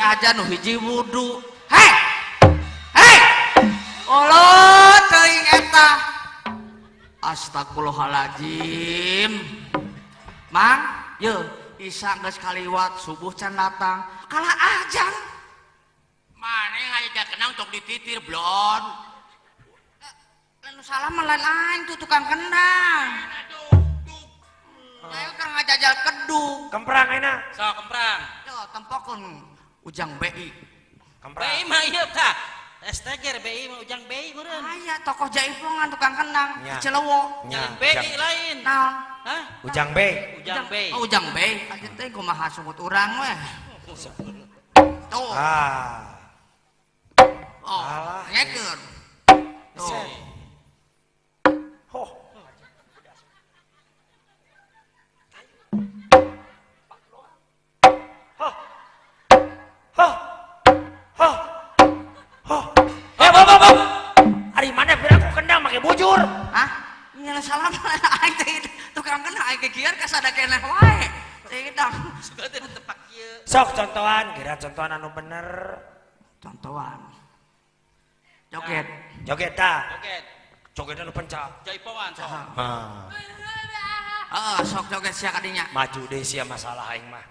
ajan nu hiji wudu. Hei! Hei! Allah teuing eta. Astagfirullahaladzim. Mang, ye, Isa geus kaliwat subuh can datang. Kalah ajan. Maneh aya kenang tok dititir blon. Lain salah mah lain aing tuh tukang kendang. Ayo kan ngajajal kedung. Kemprang ayeuna. Sok kemprang. Yo tempokeun Ujang BI. Kemprang. BI mah ieu tah. STG BI mah Ujang BI meureun. Aya tokoh jaipongan tukang kendang Nya. Cilewo. Nya, BI Ujang. lain. Naon? Hah? Ujang B. Ujang B. Oh, Ujang B. Aja teh kumaha sungut urang weh. Tuh. Ah. Oh, Alah. ngekeun. Tuh. Hoh. Hoh. Hoh. Hoh. Hoh. Eh, bop, bop, bop. Ari mana piraku kendang make bujur. Hah? Nya salah mah aing teh tukang kendang aing gegieur kasada keneh wae. Teh dang. Suka teh tepak ieu. Sok contohan, kira contohan anu bener. Contohan. Joget. Joget tah. Joget. Joget anu pencak. Jaipongan sok. Ah, Heeh, sok joget sia kadinya. maju deh sia masalah aing mah.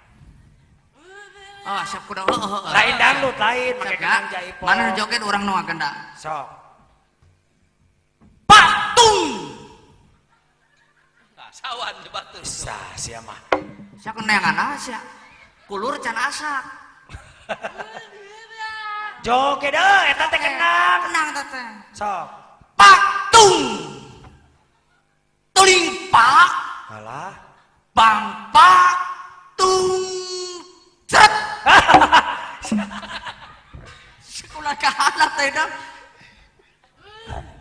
Oh, siap kuda. Heeh, heeh. Lain dangdut lain make Siap, kendang ya. jaipong. Mana joget urang nu kendang. Sok. Patung. Tah, sawan di batur. Sah sia mah. Sia kendangan sia. Kulur can asak. Joget deh, eta teh kendang. Kendang teh teh. Sok. Patung. Tuling pak, Alah. bang pak, tung, cret. Sekolah kahandap teh dong.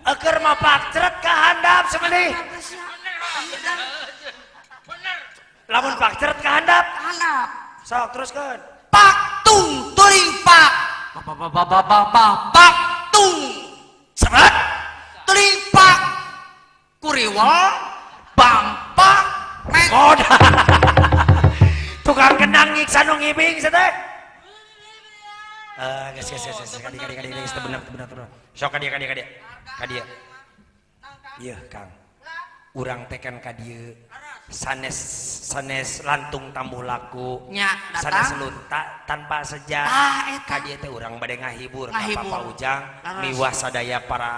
Eker mah pakcret ka handap semelih. Lamun pakcret ka handap. Kahandap. Sok teruskeun. Patung tuling pak. Ba ba ba ba ba ba patung. Seret. Tuling pak. Kuriwal bang pak mek. Koda. Tukang kendang nyiksa nu ngibing sia teh. Eh, geus geus geus geus kadi kadi kadi geus teu bener teu bener teu bener. Sok ka dieu ka dieu ka dieu. Ka dieu. Ieu Kang. Urang teh kan ka dieu sanes sanes lantung tambuh laku. Nya Sanes datang. lunta tanpa seja. Tah eta. Ka dieu teh urang bade ngahibur ka Ngahibur. Papa Ujang, Laras. miwah sadaya para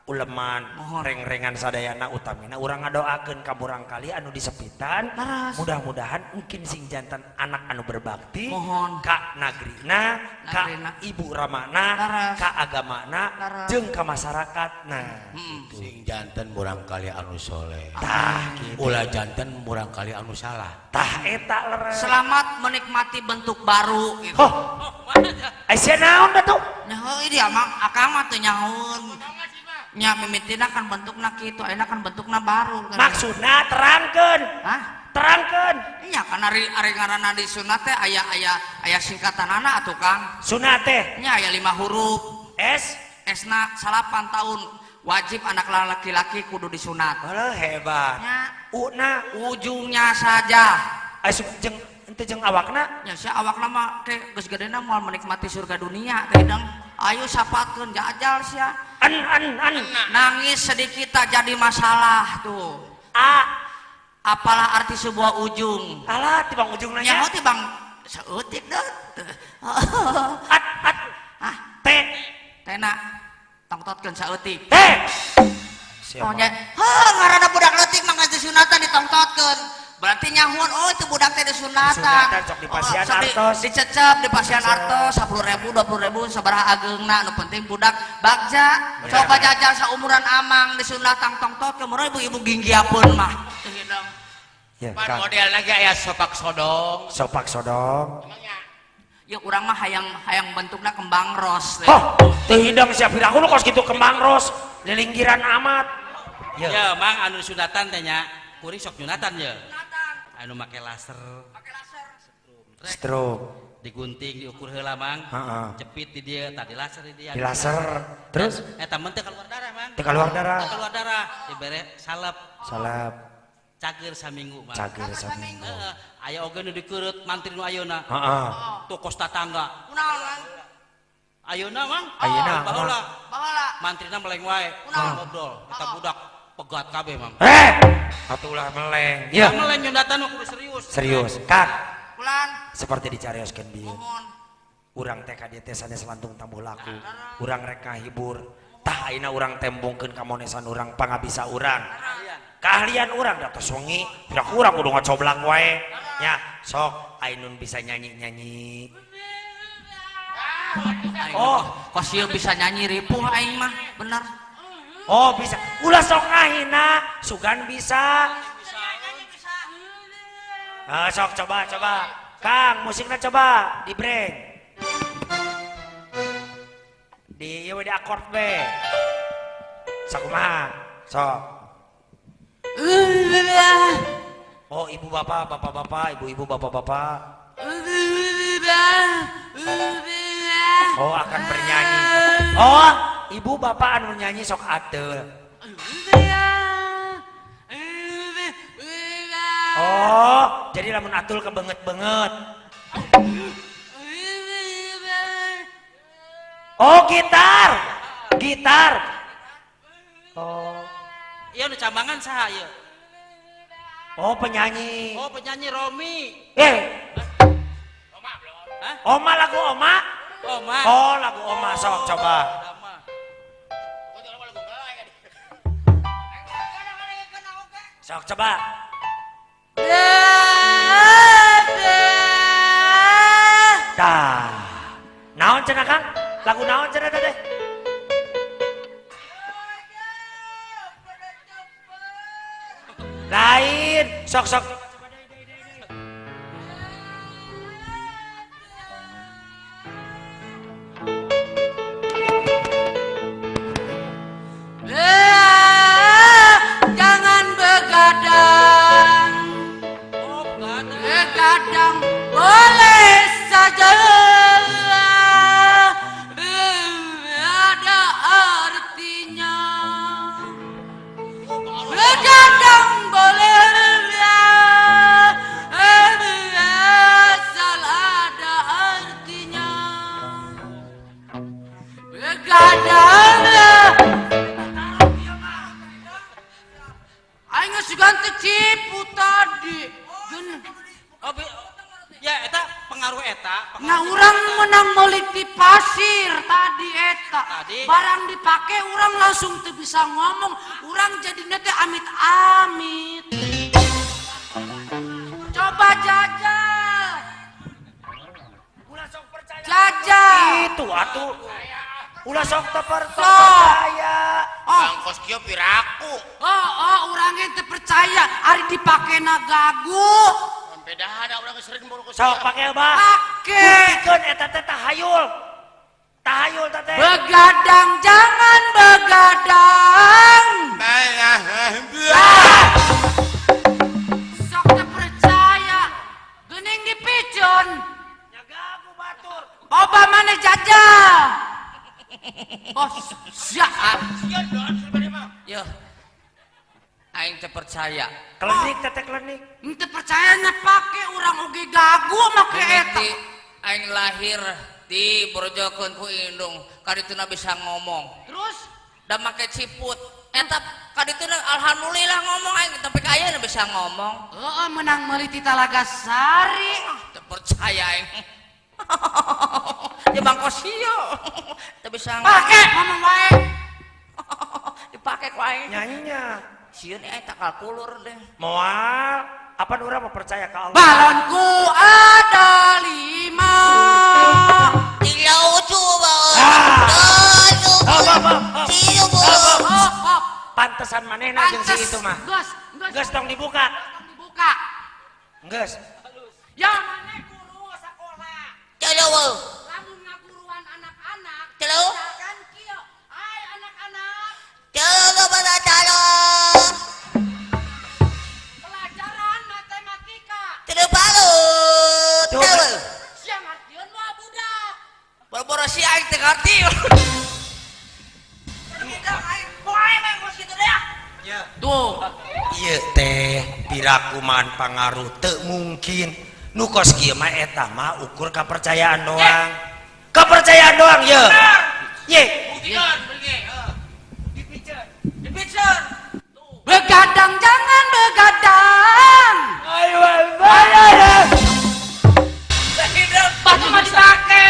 uleman, Mohon. reng-rengan sadayana utamina urang ngadoakeun ka murangkali anu disepitan. Laras. Mudah-mudahan mungkin sing jantan anak anu berbakti Mohon. ka nagrina, ka Nagrina. ibu ramana, Laras. ka agamana, Laras. jeung ka masyarakatna. Hmm. Sing janten murangkali anu soleh. Tah kitu. Ulah janten murangkali anu salah. Tah eta leres. Selamat menikmati bentuk baru gitu. Hoh, Oh, mana tah? ai sia naon da tuh? Nah, heuh dia mah akang mah teu nyahoeun. Nya mimitina kan bentukna kitu, ayeuna kan bentukna baru. Kan. Maksudna terangkeun. Hah? Terangkeun. Iya kan ari ari ngaranna di sunat teh aya aya aya singkatanana atuh Kang. Sunat teh Nya aya 5 huruf. S S-na 8 tahun wajib anak laki-laki kudu disunat. Alah hebat. Nya U na ujungnya saja. ai jeung henteu jeung awakna. Nya sia awakna mah teh geus gedena moal menikmati surga dunia teh dang. Ayo sapatkeun jajal sia. An an an. Nangis sedikit tak jadi masalah tuh. A. Apalah arti sebuah ujung? Alah tibang ujungna nya. Nyaho tibang saeutik deuh. At at. Hah? T. Tena tongtotkeun saeutik. T. Oh nya, heuh ngaranna budak leutik mah geus disunatan ditongtotkeun. Berarti nyahuan oh itu budak teh disunatan. Disunatan, sok dipasihan Oh, sok artos. Dicecep di pasihan Dicecep. artos 10.000 20.000 sabaraha ageungna nu penting budak bagja. Bener. Coba jajal saumuran amang disunatan tongtotkeun meureun ibu-ibu ginggiapeun mah. Teu hidang. Ya, Pan Kang. model lagi aya sopak sodong. Sopak sodong. Ya urang mah hayang hayang bentukna kembang ros. teh. Hoh, teu hidang sia piraku nu kos kitu kembang ros, lilinggiran amat. Ya. Ya, Mang anu sunatan teh nya. Kuring sok nyunatan ye. Anu make laser. Pakai laser. Stroke. Digunting diukur heula Mang. Heeh. Jepit di dieu, tadi laser di dieu. Di laser. Terus eta mah teu keluar darah Mang. teu keluar darah. Teu keluar darah, dibere salep. Salep. Cager saminggu mah. Cager saminggu. Heeh, aya oge nu dikeureup mantri nu ayeuna. Heeh. Tuh kos tatangga. Kunaon, Mang? Ayeuna Mang. Ayeuna, baheula. Baheula. Mantrina meleng wae. Kunaon? Ngobrol eta budak pegat kabeh Mang. Eh, atulah meleng. Ya Ya, meleng nyundatan mah kudu serius. Serius. Kang, Kulan. Seperti dicarioskeun bieu. Mohon. Urang teh ka dieu teh sanes lantung tambuh laku. Urang rek ngahibur. Tah ayeuna urang tembongkeun kamonesan urang pangabisa urang. Keahlian urang da tos wengi, pira urang kudu ngacoblak wae. Nya, sok Ainun bisa nyanyi-nyanyi. Oh, kos ieu bisa nyanyi ripuh aing mah, bener. Oh, bisa. Ulah sok ngahina, sugan bisa. Ah, sok coba coba. Kang, musiknya coba di breng. Di ieu di akord B. Sakumaha? Sok. Oh, ibu bapak, bapak-bapak, ibu-ibu, bapak-bapak. Oh, akan bernyanyi. Oh, ibu bapak anu nyanyi sok ateul. Oh, jadi lamun atul kebenget-benget. Oh, gitar. Gitar. Oh. Iya nu cambangan saha ieu? Oh, penyanyi. Oh, penyanyi Romi. Eh. Hah? Oma lagu Oma? Oma. Oh, lagu Oma sok coba. Sok coba. Tah. Naon cenah Kang? Lagu naon cenah teh? Lain, sok sok. Jangan begadang. Oh, begadang. Begadang boleh saja. Ada artinya. Begadang boleh asal ada artinya. Begadang. Aing geus ganti cipu tadi. Oh, ya eta pengaruh eta. Pengaruh Nah, urang menang meuli ti pasir tadi eta. Tadi. Barang dipake urang langsung teu bisa ngomong, urang jadinya teh amit-amit. Coba jajal. Ulah sok percaya. Jajal. Itu atuh. Ulah sok teu percaya. Oh, Bang kos kieu piraku. oh, oh, urang ge teu percaya ari dipakena gagu. Beda ada urang sering bolu kos. Sok pake bah. Pake. Buktikan eta teh tahayul. Tahayul teh teh. Begadang jangan begadang. Sok teu percaya. Geuning dipicun. Nya gagu batur. Oba mana jajal. Oh, sia. Yo. Aing teu percaya. Klenik teh teh klenik. Henteu percaya nya pake urang oge gagu make eta. Mimiti aing lahir di borjokeun ku indung, kadituna bisa ngomong. Terus Da make ciput. Eta kadituna alhamdulillah ngomong aing tapi ka ayeuna bisa ngomong. Heeh, menang meuli ti Talaga Sari. Teu percaya aing. Ya bang kosio. Teu bisa ngomong. Pake ngomong wae. Dipake ku aing. Nyanyinya. Sieun aing tak kalkulur deh. Moal, apa urang mau percaya ke Allah? Balonku ada 5. Tilau coba. Ah. Oh, oh, oh, oh. Oh, oh. Pantesan manehna jeung si Pantes. itu mah. Geus, geus. Geus tong dibuka. Tong dibuka. Geus. Ya maneh guru sekolah. Tilau. Lamun ngaguruan anak-anak, Tilau. misalkan kieu. Hai anak-anak, Tilau pada talo. pelajaran matematika. Tilau balu. Tilau. Sia ngartieun moal budak. Boro-boro si aing teu ngarti. Tuh. Ieu teh piraku man pangaruh teu mungkin. Nu kos kieu mah eta mah ukur kepercayaan doang. Kepercayaan doang ye. Ye. Begadang jangan begadang. Ayo ayo. Batu mah dipake.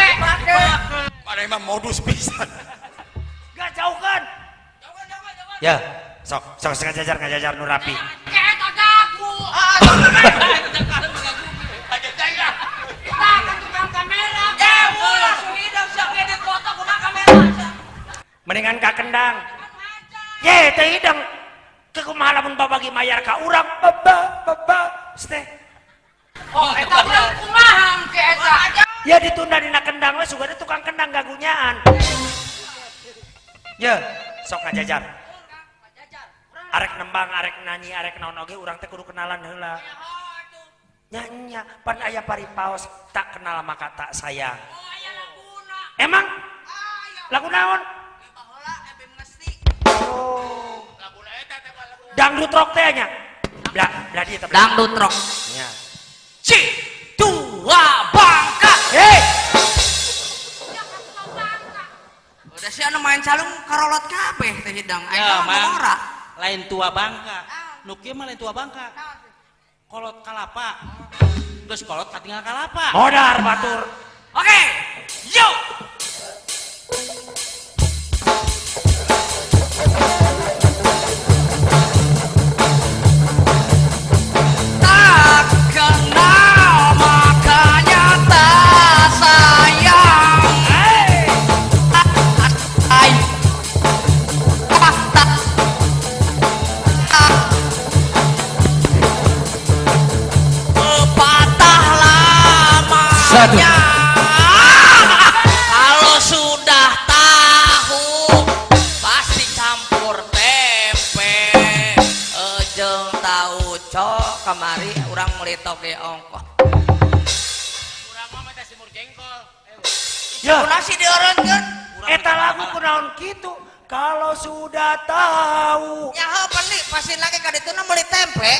Mana emang modus pisan. Gak jauh kan? Ya, sok sok ngajajar ngajajar nu rapi. Eta dagu. Tukang kamera. Mendingan ka kendang. Ye, teh hidang. Teu kumaha lamun babagi mayar ka urang, baba baba teh. Oh, eta urang kumaha engke eta? Ya ditunda dina kendang we sugana tukang kendang gagunyaan. Ya, sok ngajajar. Arek nembang, arek nyanyi, arek naon oge urang teh kudu kenalan heula. Nya nya, pan aya paripaos tak kenal maka tak sayang. Emang lagu naon? Oh. Dangdut rock teh nya. Bla bla dieu teh. Dangdut rock. Nya. Si tua bangka. Hei, Udah sih anu main calung karolot kabeh teh hidang. Aing Ya, mah Mang. ora. Lain tua bangka. Nu kieu mah lain tua bangka. Kolot kalapa. Geus kolot katinggal kalapa. modar batur. Oke, yo. Tak kenal makanya tak sayang. Hei. Ai. Tak tak. Tak. Pepatah lamanya. Kalau sudah tahu pasti campur tempe. Ejeng tahu cok kamari urang meuli toge ongkoh. Urang mah minta semur jengkol. Ya, Kunaon sih dioreunkeun? eta lagu kunaon kitu? Kalau sudah tahu Nyaho pelik pasti lagi ka dituna meuli tempe.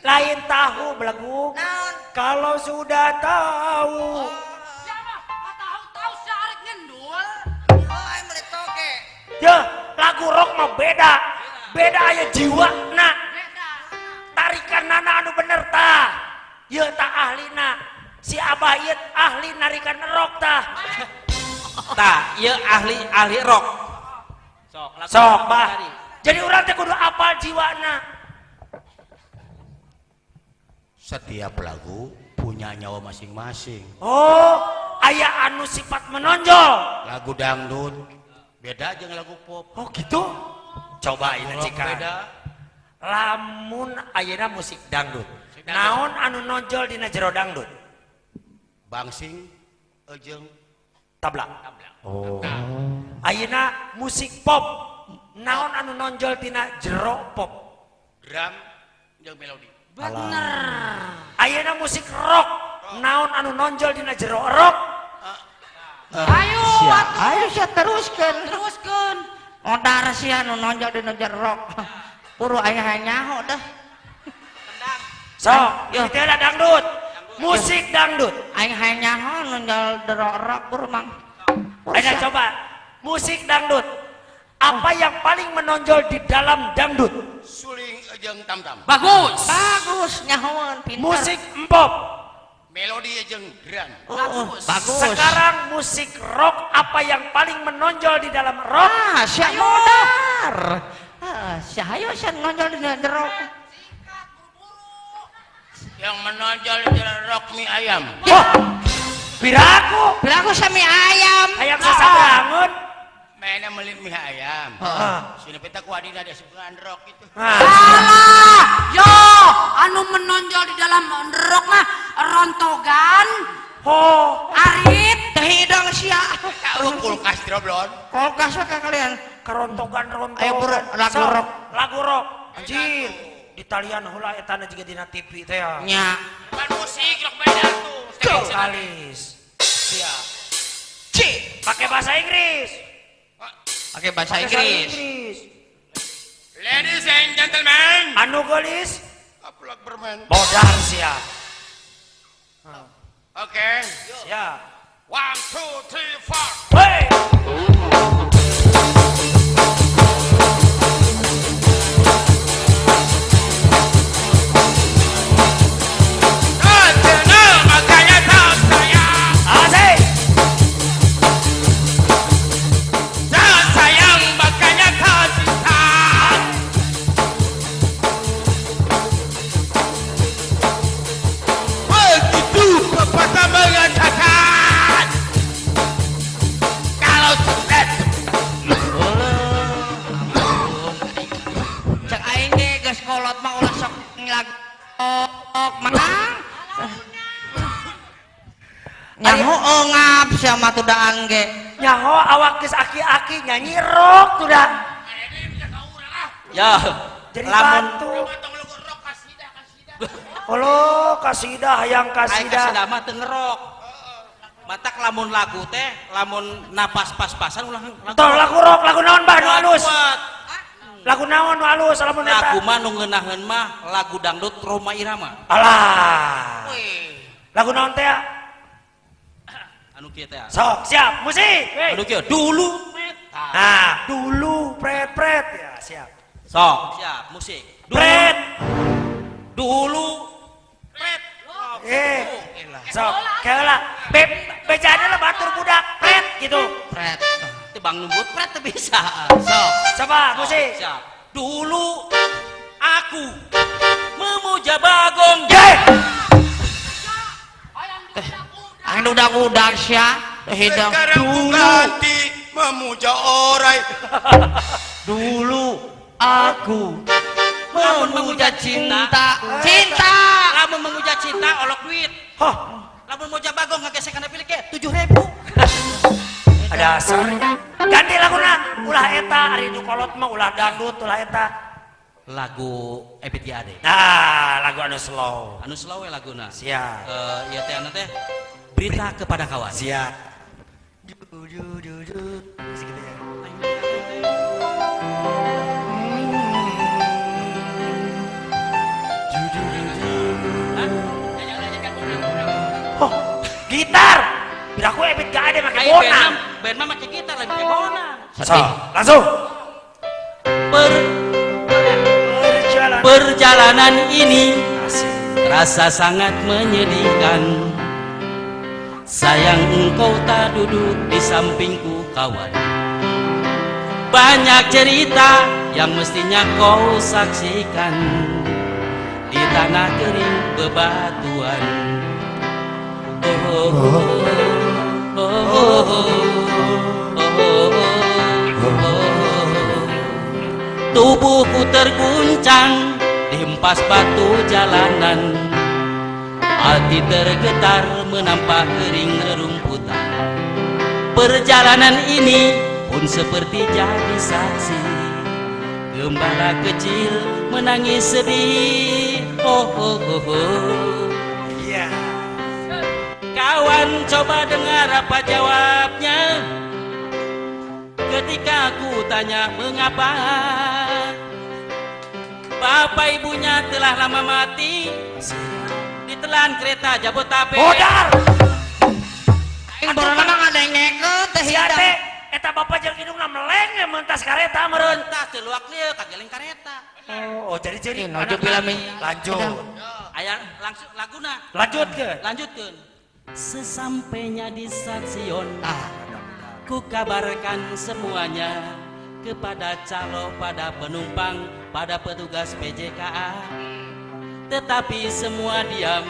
lain tahu belagu. Naon? Kalau sudah tahu. Siapa? Tahu-tahu si arek ngendul. Oh, aing meuli toge. Ya, lagu rock mah beda. Beda aya jiwa na. Beda. Tarikan nana anu bener tah. Ye tah ahlina. Si Abah ieu ahli narikan rock tah. Tah, ieu ahli ahli rock. Sok, lagu Sok bah. tadi. Jadi urang teh kudu apal jiwana. Setiap lagu punya nyawa masing-masing. Oh, aya anu sifat menonjol. Lagu dangdut beda jeung lagu pop. Oh gitu. Coba ini Rock cika. beda. Lamun ayeuna musik dangdut. Musik dangdut. Naon anu nonjol dina jero dangdut? Bangsing jeung Tabla. tabla. Oh. Ayeuna musik pop. Naon anu nonjol tina jero pop? Drum jeung melodi. Bener. Ayeuna musik rock. Naon anu nonjol dina jero rock? Ayo, atuh. Ayo sia teruskeun. Teruskeun. Modar sia nu nonjol dina jero rock. Puru aing hayang nyaho dah. Sok, Yo. itu ada dangdut. Musik dangdut. Aing hayang nyaho nonjol jero rock puru mang. Puru Ayo sia. coba musik dangdut. Apa yang paling menonjol di dalam dangdut? Suling jeung tam-tam. Bagus. Bagus nyahoan pintar. Musik empop. Melodi jeung drum. Oh, Bagus. bagus. Sekarang musik rock apa yang paling menonjol di dalam rock? Ah, sia modar. Ah, sia hayo sia nonjol dina jero. Yang menonjol di rock mie ayam. Oh, piraku Piraku sami ayam. hayang sasarangan. Mainnya meuli mie ayam. Heeh. Sini peta ku adina ada sebulan rock itu. Nah, Salah. Yo, anu menonjol di dalam rock mah rontogan, oh, arit, Teh hidung sia. Tahu kulkas droblon. Kulkas we ka kalian. kerontogan rontogan. Ayo, bro, lagu Sok, rock. Lagu rock. Anjir, di talian heula eta na jiga dina TV teh ya. Nya. Bukan musik rock beda tuh. Kalis. Siap. C, pakai bahasa Inggris. Pakai bahasa Pakai Inggris. Inggris. Ladies and gentlemen. Anu geulis Aplak permen. Modar sia. Oke. Siap. 1, 2, 3, 4. Hey. Tak kenal makanya tak sayang. Asik. Tak sayang makanya tak cinta. Begitu pepatah mengatakan, kalau cinta Cek aing ge geus kolot mah ulah sok lagu mang. Nyaho ngap sia mah tudaan ge. Nyaho awak geus aki-aki nyanyi rock tuh dah. Ya, Jadi lamun batu. Olo kasidah hayang aing kasidah. kasidah mah teu ngerok. Matak lamun lagu teh, lamun napas pas-pasan ulah lagu. Tong lagu rock, lagu naon bah nu alus? Kuat. Lagu naon nu alus lamun eta? Lagu mah nu ngeunaheun mah lagu dangdut Rhoma Irama. Alah. Lagu naon teh? Anu kieu teh. Sok, siap, musik. Wey. Anu kieu dulu. Nah, dulu pret-pret ya, siap. Sok, siap, musik. Dulu, Pret. Dulu pret. Sok, keula. Be bejana lah batur budak, pret gitu. Pret. Teu bang nembut pret teu bisa. Sok. Coba musik. Siap. Dulu aku memuja Bagong. Ye. Aing udah-udah sia. Teh hidung. Sekarang ku ganti memuja orai. Dulu aku memuja cinta. Cinta. Lamun memuja cinta olok duit. Hah, Lamun memuja Bagong ngagesek kana pilih ke 7.000. ada asarnya. Ganti laguna, ulah eta ari nu kolot mah ulah dangdut, ulah eta. Lagu Ebit G Ade. Nah, lagu anu slow. Anu slow we laguna. Siap. Ieu teh anu teh berita kepada kawan. Siap. Du du du du. Segitu ya. Oh, gitar. Biar aku Ebit G Ade make Kayak bonang. band mah make gitar lagi make bonang. So, langsung. Perjalanan. Perjalanan ini Asik. terasa sangat menyedihkan. Sayang engkau tak duduk di sampingku kawan. Banyak cerita yang mestinya kau saksikan di tanah kering bebatuan. Oh, oh, oh, oh, oh, oh, oh. Tubuhku terguncang dihempas batu jalanan. Hati tergetar menampak kering rerumputan. Perjalanan ini pun seperti jadi saksi. Gembala kecil menangis sedih. Oh, oh, oh, oh. Iya. Kawan coba dengar apa jawabnya ketika aku tanya mengapa. Bapak ibunya telah lama mati ditelan kereta Jabodetabek. Modal. Aing borona mah ngadengekeun teh Sia hidung. teh eta bapak jeung indungna meleng we mentas kareta meureun. Entah teu luak lieu kageleng kareta. Oh, jadi Ih, nojo bila mi. Lanjut. Aya langsung laguna. Lanjut ke. Lanjutkeun. Sesampainya di stasiun, Ah, ku kabarkan semuanya kepada calo, pada penumpang, pada petugas PJKA. Tetapi semua diam,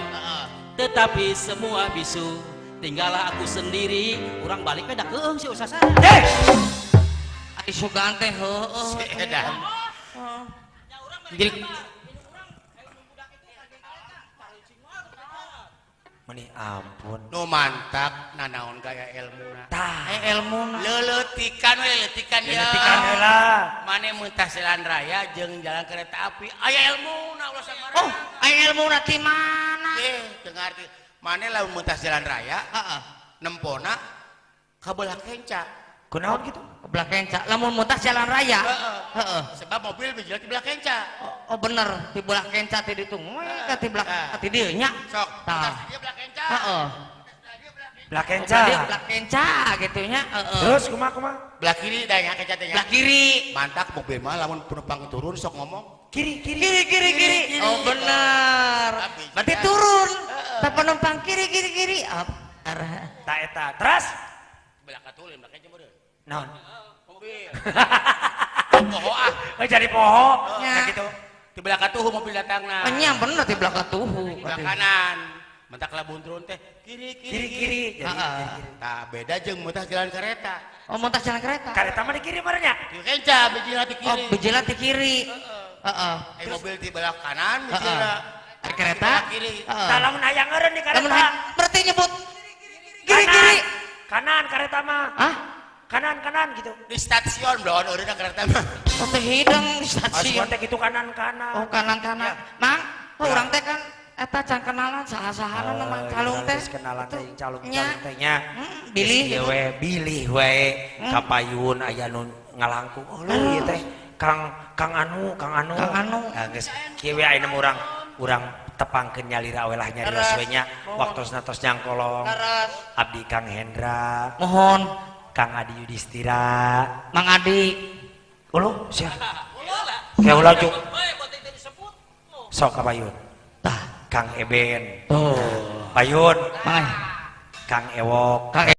tetapi semua bisu. Tinggallah aku sendiri, urang balik we da keung si usasa. Eh, ai sugan teh heueuh. Edan. Jadi meni ampun. Nu mantap nanaon gaya ilmuna. Tah, ilmuna. Leuletikan we leuletikan ya. leuletikan heula. Mane mentas jalan raya jeung jalan kereta api. Aya ilmuna ulah samara. Oh, aya ilmuna ti mana? Teu ngarti. Mane lamun mentas jalan raya, Heeh. nempona kabelah kenca. Kunaon gitu? Belah kenca. Lamun mutas jalan raya. Heeh. Heeh. Sebab mobil bijil ti belah kenca. Oh, oh bener, di belah kenca ti ditu. Ngoe ka ti belah Tah. ti dieu nya. Sok, Tah. mutas di dieu belah kenca. Heeh. Belah kenca. Belah dieu belah kenca gitu nya. Heeh. Terus kumaha kumaha? Belah kiri dah nya kenca teh nya. Belah kiri. Mantak mobil mah lamun penumpang turun sok ngomong Kiri kiri. Kiri kiri kiri. Kiri. Oh bener. Tapi Berarti jika- turun. Tah penumpang kiri kiri kiri. Oh, bener. Ta eta. Terus belah katulin belah kenca meureun. naon? Mobil. Poho ah. Oh jadi poho. Nya. Nah, gitu. Di belah katuhu mobil datangna. Nya bener ti belah katuhu. Di belah kanan. Mentak lamun turun teh kiri kiri Kiri kiri. Jadi, Heeh. jadi kiri. Tah beda jeung mutas jalan kereta. Oh mutas jalan kereta. Kareta mah di kiri marnya. Di kenca bijilna di Oh kiri. bijilna ti kiri. Heeh. Eh mobil di belah kanan bijilna. Heeh. Kereta. Di belah kiri. Heeh. Tah lamun hayang eureun di Lamun kareta. berarti nyebut kiri Kanan. kiri. Kanan kareta mah. Hah? Kanan kanan gitu. Di stasiun belon eureunna kereta mah. Oh teh hidung di stasiun. Asupan teh gitu kanan kanan. Oh kanan kanan. Mang, oh, urang teh kan eta can kenalan saha-sahana Oh, mah calung teh. Geus kenalan teh calung Nya. calung teh nya. Bilih Geus ieu we bilih we kapayun aya nu ngalangkung. Oh lho ieu teh Kang Kang anu, Kang anu. Kang anu. Nah, geus kieu we ayeuna mah urang urang tepangkeun nyalira we lah nyarios we nya. Waktosna tos nyangkolong. Leres. Abdi Kang Hendra, Mohon Kang Adi Yudhistira. Mang Adi. Uluh sia. Kayak ulah cuk. Sok kapayun. Tah. Kang Eben. Tuh. Payun, Mang Kang Ewok. Kang